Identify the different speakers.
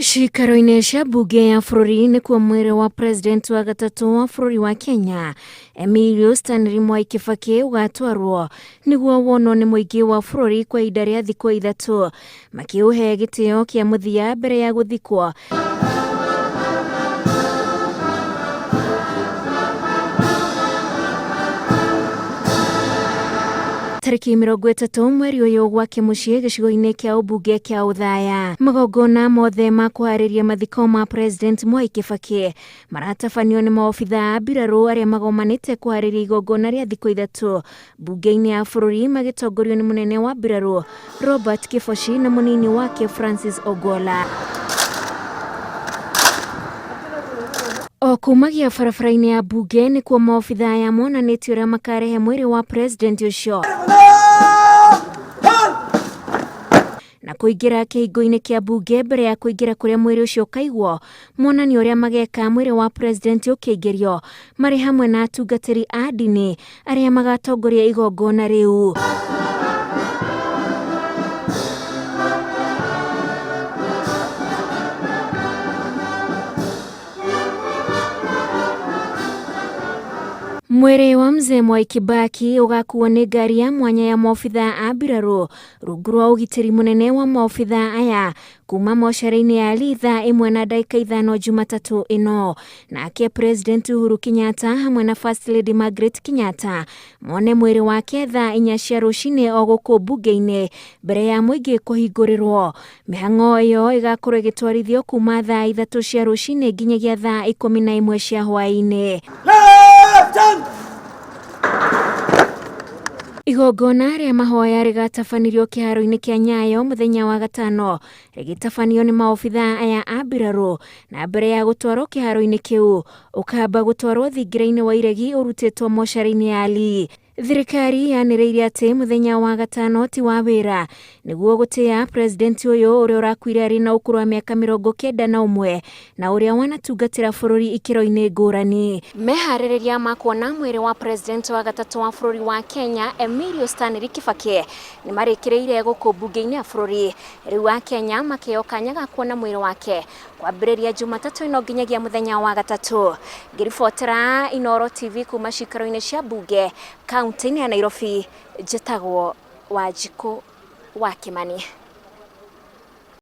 Speaker 1: Ciikaro-inĩ cia mbunge ya bũrũri nĩkuo mwĩrĩ wa president wa gatatũ wa bũrũri wa Kenya Emilio Stanley Mwai Kibaki ũgatwarwo nĩguo wonwo nĩ mũingĩ wa bũrũri kwa ihinda rĩa thikũ ithatũ makĩũhe gĩtĩo kĩa mũthia mbere ya gũthikwo. Tarĩki 30 mweri ũyũ gwake mũciĩ gĩcigo-inĩ kĩa ũmbunge kĩa Othaya. Magongona mothe ma kũharĩria mathiko ma President Mwai Kibaki maratabanio nĩ maobitha a mbirarũ arĩa magomanĩte kũharĩria igongona rĩa thikũ ithatũ mbunge-inĩ ya bũrũri magĩtongorio nĩ mũnene wa mbirarũ Robert Kĩboci na mũnini wake Francis Ogolla. O kumagia barabara-inĩ ya mbunge nĩkuo maobitha aya monanĩtie ũrĩa makarehe mwĩrĩ wa president ũcio na kũingĩra kĩhingo-inĩ kĩa mbunge mbere ya kũingĩra kũrĩa mwĩrĩ ũcio ũkaigwo monanio ũrĩa mageka mwĩrĩ wa president ũkĩingĩrio marĩ hamwe na atungatĩri a ndini arĩa magatongoria igongona rĩu. Mwĩrĩ wa mzee Mwai Kibaki ũgakuo nĩ ngari ya mwanya ya maobitha a mbirarũ rungu rwa ũgitĩri mũnene wa maobitha aya kuma mocarĩ-inĩ ya Lee thaa 1:05 Jumatatũ ĩno. Nake President Uhuru Kenyatta hamwe na First Lady Margaret Kenyatta mone mwĩrĩ wake thaa 4 cia rũcinĩ o gũkũ mbunge-inĩ mbere ya mũingĩ kũhingũrĩrwo. Mĩhang'o ĩyo ĩgakorwo ĩgĩtwarithio kuma thaa 3 cia rũcinĩ nginyagia thaa 11 cia hwaĩ-inĩ. Igongona rĩa mahoya rĩgatabanirio kĩharo-inĩ kĩa Nyayo mũthenya wa gatano rĩgĩtabanio nĩ maobitha aya a mbirarũ na mbere ya gũtwarwo kĩharo-inĩ kĩu ũkamba gũtwarwo thingira-inĩ wa iregi ũrutĩtwo mocarĩ-inĩ ya Lee. Thirikari yanĩrĩire atĩ mũthenya wa gatano ti wa wĩra nĩguo gũtĩa president ũyũ ũrĩa ũrakuire arĩ na ũkũrũ wa mĩaka 91 na ũrĩa wanatungatĩra bũrũri ikĩro-inĩ ngũrani. Meharĩrĩria ma kuona mwĩrĩ wa president wa gatatũ wa bũrũri wa Kenya Emilio Stanley Kibaki nĩ marĩkĩrĩire gũkũ mbunge-inĩ ya bũrũri. Rĩu Akenya makĩheo kanya ga kuona mwĩrĩ wake kwambĩrĩria Jumatatũ ĩno nginyagia mũthenya wa gatatũ. Ngĩribotera Inooro TV kuma cikaro-inĩ cia mbunge kaunti-inĩ ya Nairobi, njĩtagwo Wanjikũ wa Kĩmani.